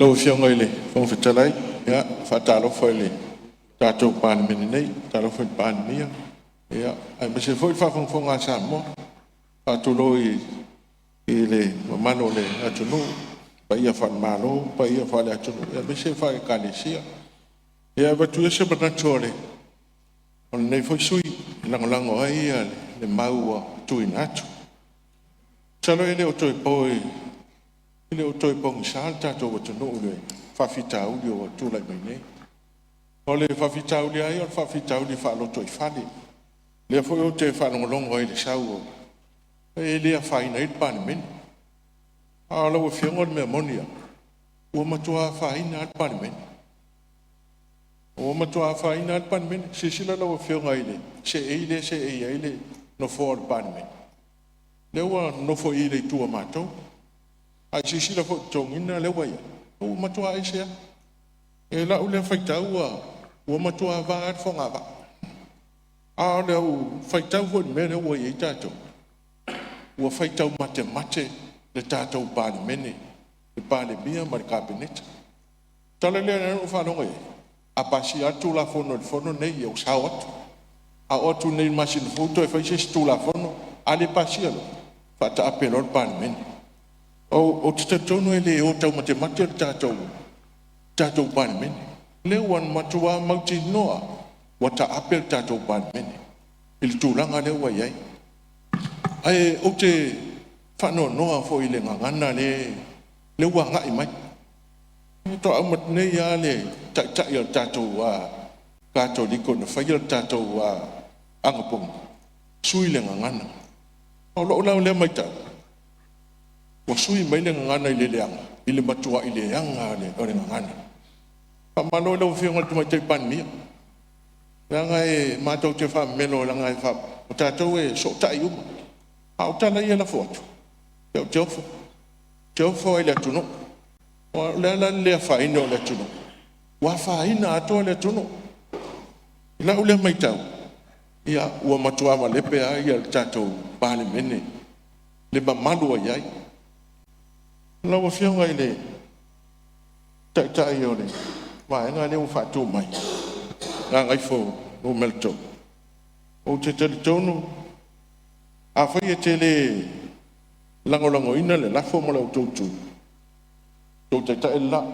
Lau Afioga i le Fofoga Fetalai, e faatalofa i le tatou Palemene nei, faatalofa i le Palemia, aemaise foi le faafogafoga a Samoa. E faatulou i le mamalu o le atunuu i paia faale-Malo, paia faale-atunuu aemaise faale-Ekalesia. E avatu ia se manatu o lenei foi sui usufono e lagolago ai le mau ua tuuina atu. Masalo e le o toe pogisa le tatou atunuu i le faafitauli ua tulai mai nei. O le faafitauli lava ia o le faafitauli faalotoifale, lea foi ou te faalogologo ai i le sau o… e le afaina ai le Palemene. A o lau Afioga o le mea moni lava, ua matua afaina lava le Palemene, ua matua afaina lava le Palemene. Silasila lau Afioga i le seei lea e seei ai le nofoa o le Palemene, lea ua nonofo i le itu a matou. A e silasila foi i le toniga lea ua i ai, ua matua ese lava. I lau lea faitau ua matua va lava le fogavaa. A o lau faitau foi i le mea lea ua i ai tatou, ua faitau matemate le tatou Palemene, le Palemia ma le Kapeneta. O le tala lea na ou faalogo i ai, a pasia lava le Tulafono i le Fono lenei, ia ua sao atu. A oo atu nei i le masina fou toe fai se isi Tulafono, a le pasia loa, faataape loa le Palemene. Ou te talitonu e le o taumatemate le tatou Palemene, lea ua matua mautinoa lava ua taape le tatou Palemene i le tulaga lea ua i ai. Ae ou te faanoanoa foi i le gagana lea ua agai mai. Faatoa uma atu nei lava le Taitai o le tatou Katoliko na faia le tatou anapogi, sui le gagana. O lau la lea maitau, ua sui mai le gagana i le leaga i le matuai leaga lava o le gagana. Faamalo i lau Afioga i le Tamaitai Palemia, leaga e matou te faamemelo leaga o tatou e soosootai uma. A o tala ia e lafo atu, ia ou te ofo, ou te ofo lava i le atunuu. O le a la le le afaina o le atunuu? Ua afaina atoa le atunuu. I lau lea maitau, ia ua matua malepe lava le tatou Palemene i le mamalu ua i ai. Lau Afioga i le Taitai o le Vaega lea ua faatu mai, Gagaifo 3, ou te talitonu afai e te le lagolagoina le lafo ma lo outou itu, le tou Taitai le la, le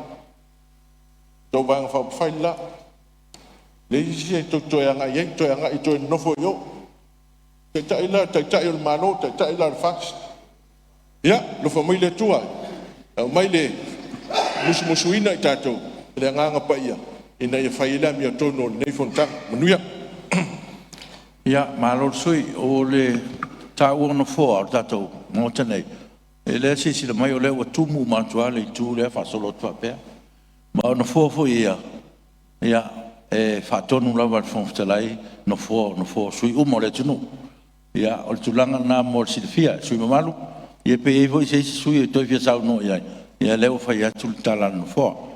tou Vaega Faaupufai le la, leai se isi e tou te toe agai i ai, toe agai e toe nonofo i o. Le Taitai le la o le Taitai o le Malo, le Taitai le la o le FAST. Ia alofa mai le Atua e aumai le musumusuina i tatou e le Agaga Paia ina ia fai ai le amiotonu a lenei fonotaga. Manuia. Ia, malo le sui usufono. O le taua o nofoa o le tatou Maota nei, o lea e silasila mai o lea ua tumu uma atu lava le itu lea faasolo atu faapea. Ma o nofoa foi ia, e faatonu lava e le Fofoga Fetalai nofoa o sui usufono uma o le atunuu. Ia, o le tulaga lena mo le silafia e le sui usufono mamalu. Ia pe i ai foi se isi sui usufono e toe fia saunoa i ai, ia o lea ua fai atu le tala a le Nofoa.